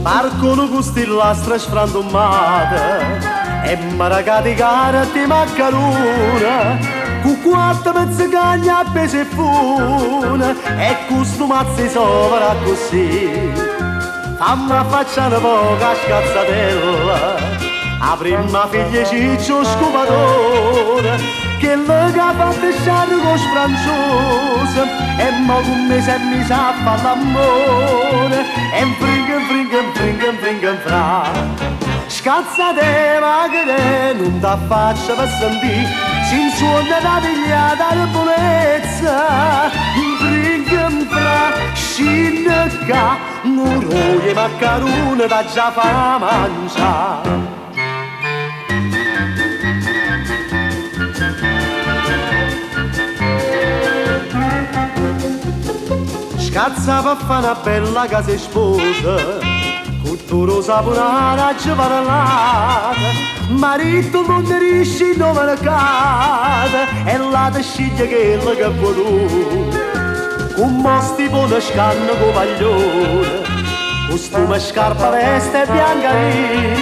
Barcone cu sti lastre sfrantummate e maracate carate e maccarune cu quatt pezzecagne appese 'e fune e cu stu mazzo 'e sovera accussì. Famme affaccià nu poco 'a scazzatella, 'a primma figlia 'e Ciccio 'o scupatore, chella che ha fatto sciarra cu 'o sfrangiuso e mo cu me s'è misa a fa l'ammore e 'nfringa 'nfringa 'nfringa 'nfringa 'nfra. Scazzate ma che d'è nun t'affaccia pe sentì si 'nsuonno t'ha pigliata 'a debulezza 'nfringa 'nfra scinne ccà nu doje maccarune t'aggia fa mangià. Scazza pe fa na bella casa 'e sposa, cu Tore 'o sapunaro aggio parlato, m'ha ditto nun ne riesce 'int' 'o mercato e ll'ate sciglie chello che vuò tu. Comme 'o stipone scanna cu 'o paglione, costume scarpa veste e biancaria,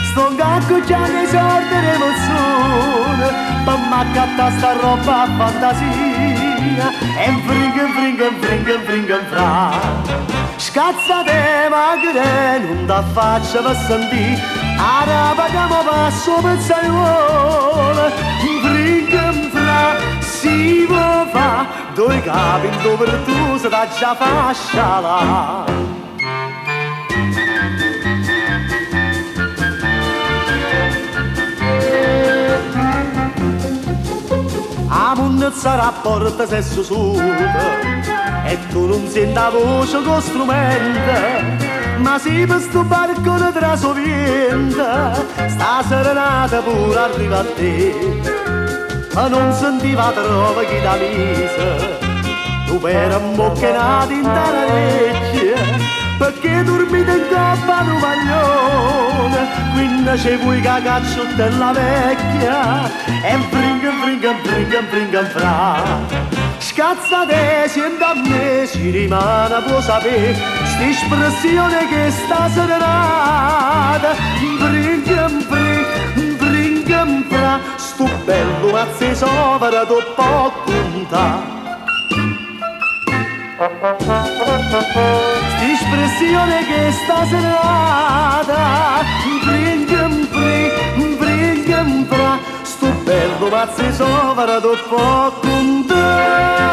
stongo accucchianno 'e sorde d' 'e perzone pe m'accattà sta rrobba a fantasia e 'nfringa 'nfringa 'nfringa 'nfringa 'nfra. Scazzate ma che d'è nun t'affaccia pe sentì 'a rapa ca mo passa 'o pezzaiuolo 'nfringa 'nfra si vuò fa doi capi 'int' 'o pertuso t'aggia fa scialà. 'A munnezza d' 'a porta s'è susuta e tu nun siente 'a voce cu 'o strumento, ma si pe stu barcone trase 'o viento, sta serenata pure arriva a te. Ma nun sentiva 'a trova chi t'ha miso, nu pere 'mmocca e n'ato 'int'a na recchia, pecché durmite 'ncopp' a nu maglione, 15 vui ca cacciuttella vecchia, e 'nfringa 'nfringa 'nfringa 'nfringa 'nfra. Scazzate siente a me si rimane vuò sapè, st'espressione 'e chesta serenata, 'nfringa 'nfringa 'nfringa 'nfra, stu bellu mazzo 'e sovera t' 'o può cuntà. St'espressione 'e chesta serata, 'nfringa 'nfringa 'nfringa 'nfra, stu bellu mazzo 'e sovera t' 'o può cuntà.